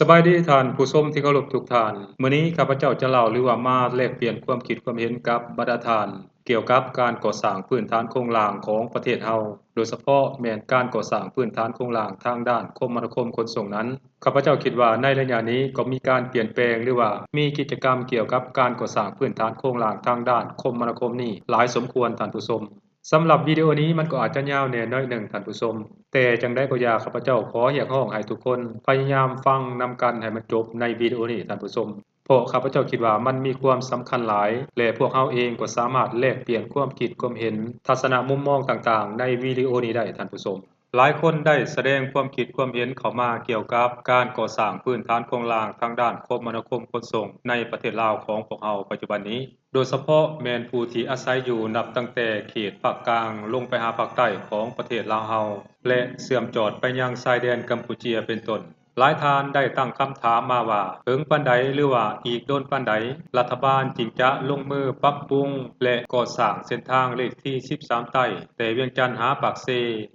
ສະບາຍດີທ່ານຜູ້ຊົມທີ່ເຄົາລົບທຸກທ່ານ. ມື້ນີ້ຂ້າພະເຈົ້າຈະເລົ່າ ຫຼືວ່າມາແລກປ່ຽນຄວາມຄິດຄວາມເຫັນກັບບັນດາທ່ານ ກ່ຽວກັບການກໍ່ສ້າງພື້ນຖານໂຄງລ່າງຂອງປະເທດເຮົາ, ໂດຍສະເພາະແມ່ນການກໍ່ສ້າງພື້ນຖານໂຄງລ່າງທາງດ້ານຄົມມະນາຄົມຂົນສົ່ງນັ້ນ. ຂ້າພະເຈົ້າຄິດວ່າໃນໄລຍະນີ້ກໍມີການປ່ຽນແປງ ຫຼືວ່າມີກິດຈະກຳກ່ຽວກັບການກໍ່ສ້າງພື້ນຖານໂຄງລ່າງທາງດ້ານຄົມມະນາຄົມນີ້ຫຼາຍສົມຄວນທ່ານຜູ້ຊົມ. ສຳລັບວິດີໂອນີ້ມັນກໍອາດຈະຍາວແດ່ໜ້ອຍໜຶ່ງທ່ານຜູ້ຊົມ, ແຕ່ຈັ່ງໃດກໍຢ່າ ຂ້າພະເຈົ້າຂໍຮຽກຮ້ອງໃຫ້ທຸກຄົນພະຍາຍາມຟັງນຳກັນໃຫ້ມັນຈົບໃນວິດີໂອນີ້ທ່ານຜູ້ຊົມ, ເພາະຂ້າພະເຈົ້າຄິດວ່າມັນມີຄວາມສຳຄັນຫຼາຍ ແລະ ພວກເຮົາເອງກໍສາມາດແລກປ່ຽນຄວາມຄິດຄວາມເຫັນ, ທັດສະນະມຸມມອງຕ່າງໆໃນວິດີໂອນີ້ໄດ້ທ່ານຜູ້ຊົມ. ຫຼາຍຄົນໄດ້ສະແດງຄວາມຄິດຄວາມເຫັນເຂົ້າມາກ່ຽວກັບການກໍ່ສ້າງພື້ນຖານໂຄງລ່າງທາງດ້ານຄົມມະນາຄົມຂົນສົ່ງໃນປະເທດລາວຂອງພວກເຮົາປັດຈຸບັນນີ້. ໂດຍສະເພາະແມ່ນຜູ້ທີ່ອາໄສຢູ່ນັບຕັ້ງແຕ່ເຂດພາກກາງລົງໄປຫາພາກໃຕ້ຂອງປະເທດລາວເຮົາ ແລະ ເຊື່ອມຈອດໄປຍັງຊາຍແດນກຳປູເຈຍເປັນຕົ້ນ. ຫຼາຍທ່ານໄດ້ຕັ້ງຄຳຖາມມາວ່າ ເຖິງປານໃດ ຫຼືວ່າອີກດົນປານໃດ ລັດຖະບານຈຶ່ງຈະລົງມືປັບປຸງ ແລະ ກໍ່ສ້າງເສັ້ນທາງເລກທີສິບສາມໃຕ້ ແຕ່ວຽງຈັນຫາປາກເຊ,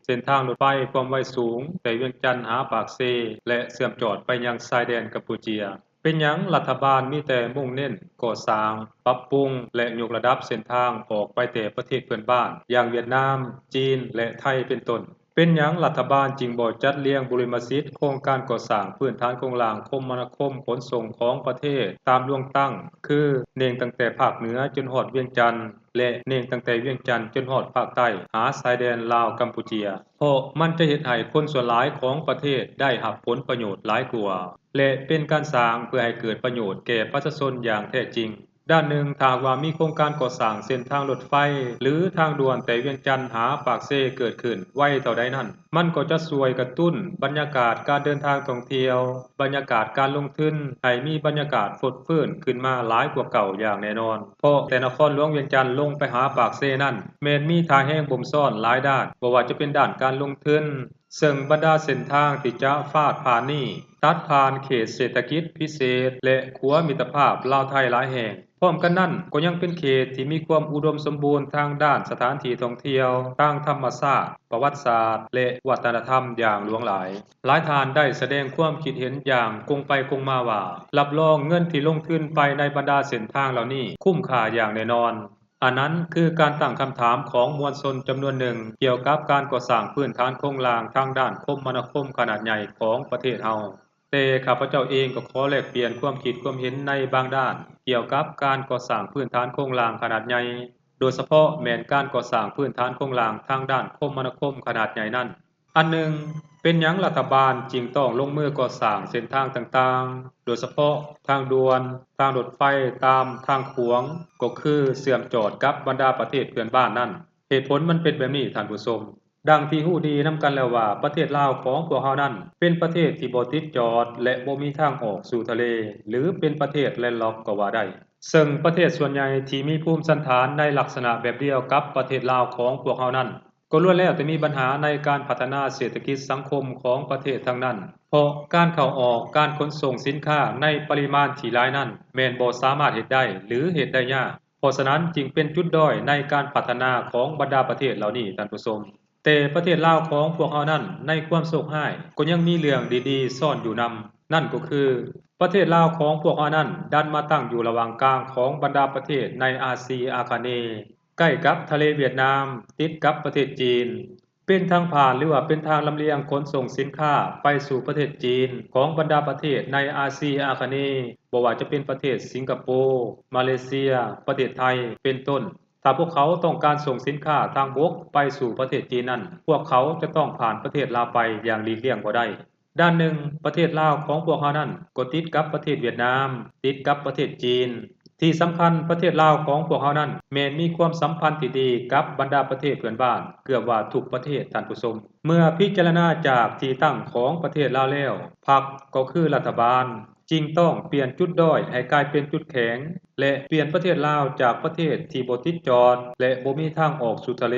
ເສັ້ນທາງລົດໄຟຄວາມໄວສູງ ແຕ່ວຽງຈັນຫາປາກເຊ ແລະ ເຊື່ອມຈອດໄປຍັງຊາຍແດນກຳປູເຈຍ? ເປັນຫຍັງລັດຖະບານມີແຕ່ມຸ່ງເນັ້ນກໍ່ສ້າງ, ປັບປຸງ ແລະ ຍົກລະດັບເສັ້ນທາງອອກໄປແຕ່ປະເທດເພື່ອນບ້ານ ຢ່າງຫວຽດນາມ, ຈີນ ແລະ ໄທ ເປັນຕົ້ນ? ເປັນຫຍັງລັດຖະບານຈຶ່ງບໍ່ຈັດລຽງບຸລິມະສິດໂຄງການກໍ່ສ້າງພື້ນຖານໂຄງລ່າງຄົມມະນາຄົມຂົນສົ່ງຂອງປະເທດຕາມລວງຕັ້ງ ຄື ເນັ່ງຕັ້ງແຕ່ພາກເໜືອຈົນຮອດວຽງຈັນ ແລະ ເນັ່ງຕັ້ງແຕ່ວຽງຈັນຈົນຮອດພາກໃຕ້ ຫາຊາຍແດນລາວກຳປູເຈຍ? ເພາະມັນຈະເຮັດໃຫ້ຄົນສ່ວນຫຼາຍຂອງປະເທດໄດ້ຮັບຜົນປະໂຫຍດຫຼາຍກວ່າ ແລະ ເປັນການສ້າງເພື່ອໃຫ້ເກີດປະໂຫຍດແກ່ປະຊາຊົນຢ່າງແທ້ຈິງ. ດ້ານໜຶ່ງ, ຖ້າຫາກວ່າມີໂຄງການກໍ່ສ້າງເສັ້ນທາງລົດໄຟ ຫຼື ທາງດ່ວນແຕ່ວຽງຈັນຫາປາກເຊເກີດຂຶ້ນໄວເທົ່າໃດນັ້ນ, ມັນກໍຈະຊ່ວຍກະຕຸ້ນບັນຍາກາດການເດີນທາງທ່ອງທ່ຽວ, ບັນຍາກາດການລົງທຶນ ໃຫ້ມີບັນຍາກາດຟົດຟື້ນຂຶ້ນມາຫຼາຍກວ່າເກົ່າຢ່າງແນ່ນອນ. ເພາະແຕ່ນະຄອນຫຼວງວຽງຈັນລົງໄປຫາປາກເຊນັ້ນ ແມ່ນມີທ່າແຮງບົ່ມຊ້ອນຫຼາຍດ້ານ, ບໍ່ວ່າຈະເປັນດ້ານການລົງທຶນ, ເຊິ່ງບັນດາເສັ້ນທາງທີ່ຈະຟາດຜ່ານນີ້ ຕັດຜ່ານເຂດເສດຖະກິດພິເສດ ແລະ ຂົວມິດຕະພາບລາວ-ໄທຫຼາຍແຫ່ງ. ພ້ອມກັນນັ້ນ ກໍຍັງເປັນເຂດທີ່ມີຄວາມອຸດົມສົມບູນທາງດ້ານສະຖານທີ່ທ່ອງທ່ຽວ, ທາງທຳມະຊາດ, ປະຫວັດສາດ ແລະ ວັດທະນະທຳຢ່າງຫຼວງຫຼາຍ. ຫຼາຍທ່ານໄດ້ສະແດງຄວາມຄິດເຫັນຢ່າງກົງໄປກົງມາວ່າ ຮັບຮອງເງິນທີ່ລົງທຶນໄປໃນບັນດາເສັ້ນທາງເຫຼົ່ານີ້ຄຸ້ມຄ່າຢ່າງແນ່ນອນ. ອັນນັ້ນຄືການຕັ້ງຄຳຖາມຂອງມວນຊົນຈຳນວນໜຶ່ງກ່ຽວກັບການກໍ່ສ້າງພື້ນຖານໂຄງລ່າງທາງດ້ານຄົມມະນາຄົມຂະໜາດໃຫຍ່ຂອງປະເທດເຮົາ. ແຕ່ຂ້າພະເຈົ້າເອງກໍຂໍແລກປ່ຽນຄວາມຄິດຄວາມເຫັນໃນບາງດ້ານ ກ່ຽວກັບການກໍ່ສ້າງພື້ນຖານໂຄງລ່າງຂະໜາດໃຫຍ່, ໂດຍສະເພາະແມ່ນການກໍ່ສ້າງພື້ນຖານໂຄງລ່າງທາງດ້ານຄົມມະນາຄົມຂະໜາດໃຫຍ່ນັ້ນ. ອັນໜຶ່ງ, ເປັນຫຍັງລັດຖະບານຈຶ່ງຕ້ອງລົງມືກໍ່ສ້າງເສັ້ນທາງຕ່າງໆ, ໂດຍສະເພາະທາງດ່ວນ, ທາງລົດໄຟຕາມທາງຂວາງ, ກໍຄືເຊື່ອມຈອດກັບບັນດາປະເທດເພື່ອນບ້ານນັ້ນ? ເຫດຜົນມັນເປັນແບບນີ້ທ່ານຜູ້ຊົມ. ດັ່ງທີ່ຮູ້ດີນຳກັນແລ້ວວ່າ ປະເທດລາວຂອງພວກເຮົານັ້ນ ເປັນປະເທດທີ່ບໍ່ຕິດຈອດ ແລະ ບໍ່ມີທາງອອກສູ່ທະເລ ຫຼື ເປັນປະເທດແລນລັອກກໍວ່າໄດ້. ເຊິ່ງປະເທດສ່ວນໃຫຍ່ທີ່ມີພູມສັນຖານໃນລັກສະນະແບບດຽວກັບປະເທດລາວຂອງພວກເຮົານັ້ນ ກໍລ້ວນແລ້ວແຕ່ມີບັນຫາໃນການພັດທະນາເສດຖະກິດສັງຄົມຂອງປະເທດທັງນັ້ນ, ເພາະການເຂົ້າອອກ, ການຂົນສົ່ງສິນຄ້າໃນປະລິມານທີ່ຫຼາຍນັ້ນ ແມ່ນບໍ່ສາມາດເຮັດໄດ້ ຫຼື ເຮັດໄດ້ຍາກ. ເພາະສະນັ້ນຈຶ່ງເປັນຈຸດດ້ອຍໃນການພັດທະນາຂອງບັນດາປະເທດເຫຼົ່ານີ້, ທ່ານຜູ້ຊົມ. ແຕ່ປະເທດລາວຂອງພວກເຮົານັ້ນ ໃນຄວາມໂຊກຮ້າຍ ກໍຍັງມີເລື່ອງດີໆຊ້ອນຢູ່ນຳ, ນັ້ນກໍຄື ປະເທດລາວຂອງພວກເຮົານັ້ນ ດັນມາຕັ້ງຢູ່ລະຫວ່າງກາງຂອງບັນດາປະເທດໃນອາຊີອາຄະເນ, ໃກ້ກັບທະເລຫວຽດນາມ, ຕິດກັບປະເທດຈີນ, ເປັນທາງຜ່ານ ຫຼືວ່າເປັນທາງລຳລຽງຂົນສົ່ງສິນຄ້າໄປສູ່ປະເທດຈີນ ຂອງບັນດາປະເທດໃນອາຊີອາຄະເນ, ບໍ່ວ່າຈະເປັນປະເທດສິງກະໂປ, ມາເລເຊຍ, ປະເທດໄທ ເປັນຕົ້ນ. ຖ້າພວກເຂົາຕ້ອງການສົ່ງສິນຄ້າທາງບົກໄປສູ່ປະເທດຈີນນັ້ນ, ພວກເຂົາຈະຕ້ອງຜ່ານປະເທດລາວໄປຢ່າງຫຼີກລ່ຽງບໍ່ໄດ້. ດ້ານໜຶ່ງ, ປະເທດລາວຂອງພວກເຮົານັ້ນກໍຕິດກັບປະເທດຫວຽດນາມ, ຕິດກັບປະເທດຈີນ. ທີ່ສຳຄັນ, ປະເທດລາວຂອງພວກເຮົານັ້ນ ແມ່ນມີຄວາມສຳພັນທີ່ດີກັບບັນດາປະເທດເພື່ອນບ້ານເກືອບວ່າທຸກປະເທດ, ທ່ານຜູ້ຊົມ. ເມື່ອພິຈາລະນາຈາກທີ່ຕັ້ງຂອງປະເທດລາວແລ້ວ, ພັກກໍຄືລັດຖະບານ ຈຶ່ງຕ້ອງປ່ຽນຈຸດດ້ອຍໃຫ້ກາຍເປັນຈຸດແຂງ ແລະ ປ່ຽນປະເທດລາວຈາກປະເທດທີ່ບໍ່ຕິດຈອດ ແລະ ບໍ່ມີທາງອອກສູ່ທະເລ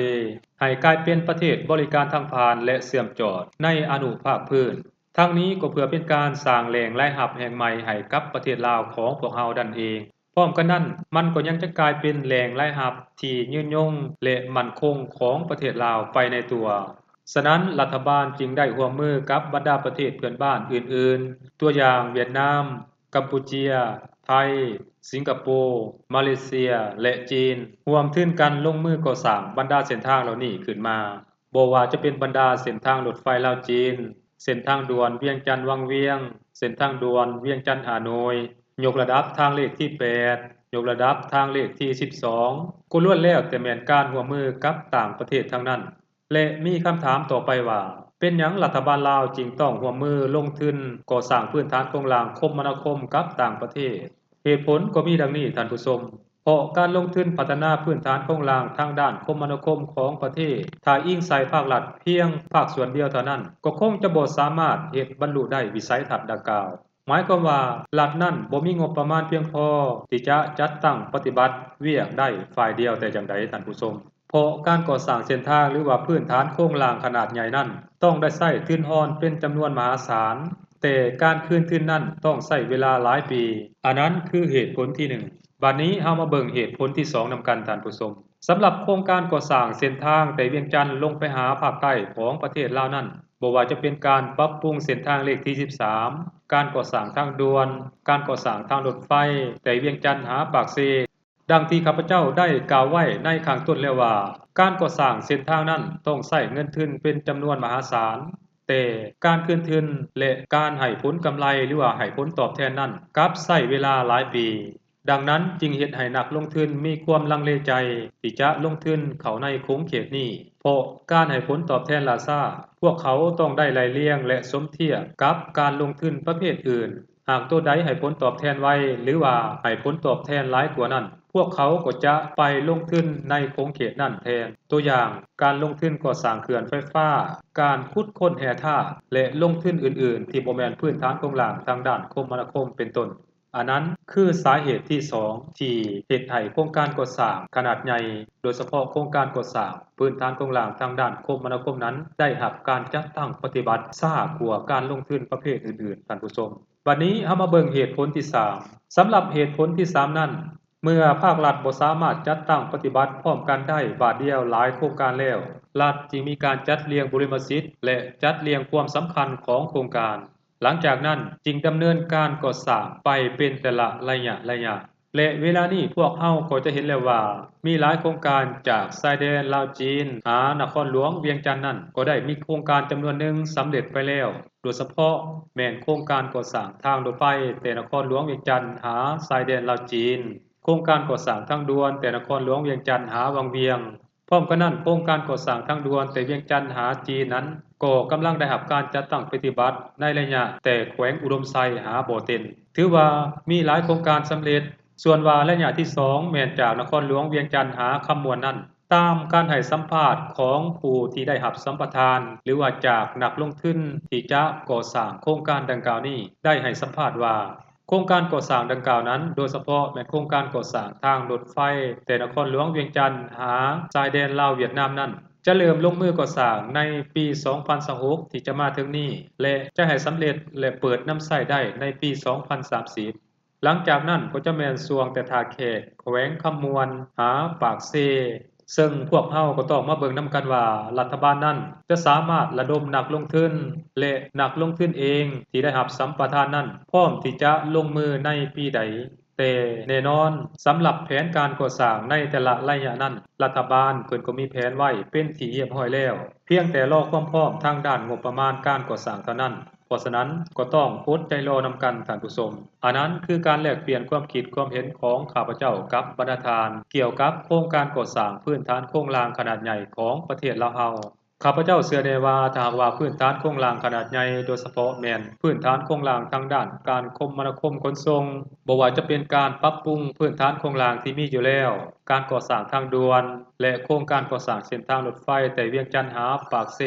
ໃຫ້ກາຍເປັນປະເທດບໍລິການທາງຜ່ານ ແລະ ເຊື່ອມຈອດໃນອະນຸພາກພື້ນ. ທັງນີ້ກໍເພື່ອເປັນການສ້າງແຫຼ່ງລາຍຮັບແຫ່ງໃໝ່ໃຫ້ກັບປະເທດລາວຂອງພວກເຮົານັ້ນເອງ. ພ້ອມກັນນັ້ນ, ມັນກໍຍັງຈະກາຍເປັນແຫຼ່ງລາຍຮັບທີ່ຍືນຍົງ ແລະ ໝັ້ນຄົງຂອງປະເທດລາວໄປໃນຕົວ. ສະນັ້ນ ລັດຖະບານຈຶ່ງໄດ້ຮ່ວມມືກັບບັນດາປະເທດເພື່ອນບ້ານອື່ນໆ ຕົວຢ່າງ ຫວຽດນາມ, ກຳປູເຈຍ, ໄທ, ສິງກະໂປ, ມາເລເຊຍ ແລະ ຈີນ ຮ່ວມທຶນກັນລົງມືກໍ່ສ້າງບັນດາເສັ້ນທາງເຫຼົ່ານີ້ຂຶ້ນມາ. ບໍ່ວ່າຈະເປັນບັນດາເສັ້ນທາງລົດໄຟລາວ-ຈີນ, ເສັ້ນທາງດ່ວນວຽງຈັນ-ວັງວຽງ, ເສັ້ນທາງດ່ວນວຽງຈັນ-ຮ່າໂນ້ຍ, ຍົກລະດັບທາງເລກທີແປດ, ຍົກລະດັບທາງເລກທີສິບສອງ ກໍລ້ວນແລ້ວແຕ່ແມ່ນການຮ່ວມມືກັບຕ່າງປະເທດທັງນັ້ນ. ແລະ ມີຄຳຖາມຕໍ່ໄປວ່າ ເປັນຫຍັງລັດຖະບານລາວຈຶ່ງຕ້ອງຮ່ວມມືລົງທຶນກໍ່ສ້າງພື້ນຖານໂຄງລ່າງຄົມມະນາຄົມກັບຕ່າງປະເທດ? ເຫດຜົນກໍມີດັ່ງນີ້ທ່ານຜູ້ຊົມ, ເພາະການລົງທຶນພັດທະນາພື້ນຖານໂຄງລ່າງທາງດ້ານຄົມມະນາຄົມຂອງປະເທດ ຖ້າອີງໃສ່ພາກລັດພຽງພາກສ່ວນດຽວເທົ່ານັ້ນ ກໍຄົງຈະບໍ່ສາມາດເຮັດບັນລຸໄດ້ວິໄສທັດດັ່ງກ່າວ. ໝາຍຄວາມວ່າລັດນັ້ນບໍ່ມີງົບປະມານພຽງພໍທີ່ຈະຈັດຕັ້ງປະຕິບັດວຽກໄດ້ຝ່າຍດຽວແຕ່ຢ່າງໃດທ່ານຜູ້ຊົມ. ເພາະການກໍ່ສ້າງເສັ້ນທາງ ຫຼືວ່າພື້ນຖານໂຄງລ່າງຂະໜາດໃຫຍ່ນັ້ນ ຕ້ອງໄດ້ໃຊ້ທຶນຮອນເປັນຈຳນວນມະຫາສານ, ແຕ່ການຄືນທຶນນັ້ນຕ້ອງໃຊ້ເວລາຫຼາຍປີ. ອັນນັ້ນຄືເຫດຜົນທີໜຶ່ງ. ບາດນີ້ເຮົາມາເບິ່ງເຫດຜົນທີສອງນຳກັນທ່ານຜູ້ຊົມ. ສຳລັບໂຄງການກໍ່ສ້າງເສັ້ນທາງແຕ່ວຽງຈັນລົງໄປຫາພາກໃຕ້ຂອງປະເທດລາວນັ້ນ, ບໍ່ວ່າຈະເປັນການປັບປຸງເສັ້ນທາງເລກທີສິບສາມ, ການກໍ່ສ້າງທາງດ່ວນ, ການກໍ່ສ້າງທາງລົດໄຟແຕ່ວຽງຈັນຫາປາກເຊ, ດັ່ງທີ່ຂ້າພະເຈົ້າໄດ້ກ່າວໄວ້ໃນຂ້າງຕົ້ນແລ້ວວ່າ ການກໍ່ສ້າງເສັ້ນທາງນັ້ນຕ້ອງໃຊ້ເງິນທຶນເປັນຈຳນວນມະຫາສານ, ແຕ່ການຄືນທຶນ ແລະ ການໃຫ້ຜົນກຳໄລ ຫຼືວ່າໃຫ້ຜົນຕອບແທນນັ້ນ ກັບໃຊ້ເວລາຫຼາຍປີ. ດັ່ງນັ້ນຈຶ່ງເຮັດໃຫ້ນັກລົງທຶນມີຄວາມລັງເລໃຈທີ່ຈະລົງທຶນເຂົ້າໃນຂົງເຂດນີ້, ເພາະການໃຫ້ຜົນຕອບແທນລ່າຊ້າ, ພວກເຂົາຕ້ອງໄດ້ໄລ່ລຽງ ແລະ ສົມທຽບກັບການລົງທຶນປະເພດອື່ນ. ຫາກໂຕໃດໃຫ້ຜົນຕອບແທນໄວ ຫຼືວ່າໃຫ້ຜົນຕອບແທນຫຼາຍກວ່ານັ້ນ, ພວກເຂົາກໍຈະໄປລົງທຶນໃນຂົງເຂດນັ້ນແທນ. ຕົວຢ່າງ, ການລົງທຶນກໍ່ສ້າງເຂື່ອນໄຟຟ້າ, ການຂຸດຄົ້ນແຮ່ທາດ ແລະ ລົງທຶນອື່ນໆທີ່ບໍ່ແມ່ນພື້ນຖານໂຄງລ່າງທາງດ້ານຄົມມະນາຄົມເປັນຕົ້ນ. ອັນນັ້ນຄືສາເຫດທີສອງທີ່ເຮັດໃຫ້ໂຄງການກໍ່ສ້າງຂະໜາດໃຫຍ່, ໂດຍສະເພາະໂຄງການກໍ່ສ້າງພື້ນຖານໂຄງລ່າງທາງດ້ານຄົມມະນາຄົມນັ້ນ ໄດ້ຮັບການຈັດຕັ້ງປະຕິບັດຊ້າກວ່າການລົງທຶນປະເພດອື່ນໆ, ທ່ານຜູ້ຊົມ. ບັດນີ້ເຮົາມາເບິ່ງເຫດຜົນທີສາມ. ສຳລັບເຫດຜົນທີສາມນັ້ນ, ເມື່ອພາກລັດບໍ່ສາມາດຈັດຕັ້ງປະຕິບັດພ້ອມກັນໄດ້ບາດດຽວຫຼາຍໂຄງການແລ້ວ, ລັດຈຶ່ງມີການຈັດລຽງບຸລິມະສິດ ແລະ ຈັດລຽງຄວາມສຳຄັນຂອງໂຄງການ. ຫຼັງຈາກນັ້ນຈຶ່ງດຳເນີນການກໍ່ສ້າງໄປເປັນແຕ່ລະໄລຍະໆ ແລະ ເວລານີ້ພວກເຮົາກໍຈະເຫັນແລ້ວວ່າ ມີຫຼາຍໂຄງການຈາກຊາຍແດນລາວ-ຈີນຫານະຄອນຫຼວງວຽງຈັນນັ້ນ ກໍໄດ້ມີໂຄງການຈຳນວນໜຶ່ງສຳເລັດໄປແລ້ວ, ໂດຍສະເພາະແມ່ນໂຄງການກໍ່ສ້າງທາງລົດໄຟແຕ່ນະຄອນຫຼວງວຽງຈັນຫາຊາຍແດນລາວ-ຈີນ, ໂຄງການກໍ່ສ້າງທາງດ່ວນແຕ່ນະຄອນຫຼວງວຽງຈັນຫາວັງວຽງ. ພ້ອມກັນນັ້ນ, ໂຄງການກໍ່ສ້າງທາງດ່ວນແຕ່ວຽງຈັນຫາຈີນນັ້ນ ກໍກຳລັງໄດ້ຮັບການຈັດຕັ້ງປະຕິບັດໃນໄລຍະແຕ່ແຂວງອຸດົມໄຊຫາບໍ່ເຕັນ. ຖືວ່າມີຫຼາຍໂຄງການສຳເລັດ, ສ່ວນວ່າໄລຍະທີສອງແມ່ນຈາກນະຄອນຫຼວງວຽງຈັນຫາຄຳມ່ວນນັ້ນ, ຕາມການໃຫ້ສຳພາດຂອງຜູ້ທີ່ໄດ້ຮັບສຳປະທານ ຫຼືວ່າຈາກນັກລົງທຶນທີ່ຈະກໍ່ສ້າງໂຄງການດັ່ງກ່າວນີ້ ໄດ້ໃຫ້ສຳພາດວ່າ ໂຄງການກໍ່ສ້າງດັ່ງກ່າວນັ້ນ, ໂດຍສະເພາະແມ່ນໂຄງການກໍ່ສ້າງທາງລົດໄຟແຕ່ນະຄອນຫຼວງວຽງຈັນຫາຊາຍແດນລາວຫວຽດນາມນັ້ນ, ຈະເລີ່ມລົງມືກໍ່ສ້າງໃນປີສອງພັນຊາວຫົກທີ່ຈະມາເຖິງນີ້ ແລະ ຈະໃຫ້ສຳເລັດ ແລະ ເປີດນຳໃຊ້ໄດ້ໃນປີສອງພັນສາມສິບ. ຫຼັງຈາກນັ້ນກໍຈະແມ່ນຊ່ວງແຕ່ທ່າແຂກ, ແຂວງຄຳມ່ວນ, ຫາປາກເຊ, ເຊິ່ງພວກເຮົາກໍຕ້ອງມາເບິ່ງນຳກັນວ່າ ລັດຖະບານນັ້ນຈະສາມາດລະດົມນັກລົງທຶນ ແລະ ນັກລົງທຶນເອງທີ່ໄດ້ຮັບສຳປະທານນັ້ນ ພ້ອມທີ່ຈະລົງມືໃນປີໃດ. ແຕ່ແນ່ນອນ, ສຳລັບແຜນການກໍ່ສ້າງໃນແຕ່ລະໄລຍະນັ້ນ, ລັດຖະບານເພິ່ນກໍມີແຜນໄວ້ເປັນທີ່ຮຽບຮ້ອຍແລ້ວ, ພຽງແຕ່ລໍຄວາມພ້ອມທາງດ້ານງົບປະມານການກໍ່ສ້າງເທົ່ານັ້ນ. ເພາະສະນັ້ນກໍຕ້ອງອົດໃຈລໍນຳກັນທ່ານຜູ້ຊົມ. ອັນນັ້ນຄືການແລກປ່ຽນຄວາມຄິດຄວາມເຫັນຂອງຂ້າພະເຈົ້າກັບບັນດາທ່ານ ກ່ຽວກັບໂຄງການກໍ່ສ້າງພື້ນຖານໂຄງລ່າງຂະໜາດໃຫຍ່ຂອງປະເທດລາວເຮົາ. ຂ້າພະເຈົ້າເຊື່ອແນ່ວ່າ ຖ້າຫາກວ່າພື້ນຖານໂຄງລ່າງຂະໜາດໃຫຍ່, ໂດຍສະເພາະແມ່ນພື້ນຖານໂຄງລ່າງທາງດ້ານການຄົມມະນາຄົມຂົນສົ່ງ, ບໍ່ວ່າຈະເປັນການປັບປຸງພື້ນຖານໂຄງລ່າງທີ່ມີຢູ່ແລ້ວ, ການກໍ່ສ້າງທາງດ່ວນ ແລະ ໂຄງການກໍ່ສ້າງເສັ້ນທາງລົດໄຟແຕ່ວຽງຈັນຫາປາກເຊ,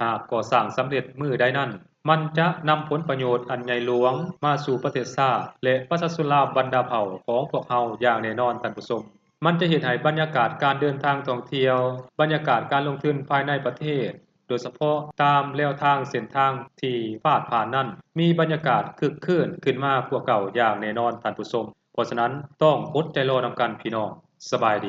ຫາກກໍ່ສ້າງສຳເລັດມື້ໃດນັ້ນ, ມັນຈະນຳຜົນປະໂຫຍດອັນໃຫຍ່ຫຼວງມາສູ່ປະເທດຊາດ ແລະ ປະຊາຊົນລາວບັນດາເຜົ່າຂອງພວກເຮົາຢ່າງແນ່ນອນ, ທ່ານຜູ້ຊົມ. ມັນຈະເຮັດໃຫ້ບັນຍາກາດການເດີນທາງທ່ອງທ່ຽວ, ບັນຍາກາດການລົງທຶນພາຍໃນປະເທດ, ໂດຍສະເພາະຕາມແລວທາງເສັ້ນທາງທີ່ພາດຜ່ານນັ້ນ, ມີບັນຍາກາດຄຶກຄື້ນຂຶ້ນມາກວ່າເກົ່າຢ່າງແນ່ນອນ, ທ່ານຜູ້ຊົມ. ເພາະສະນັ້ນ, ຕ້ອງອົດໃຈລໍນຳກັນ, ພີ່ນ້ອງ. ສະບາຍດີ.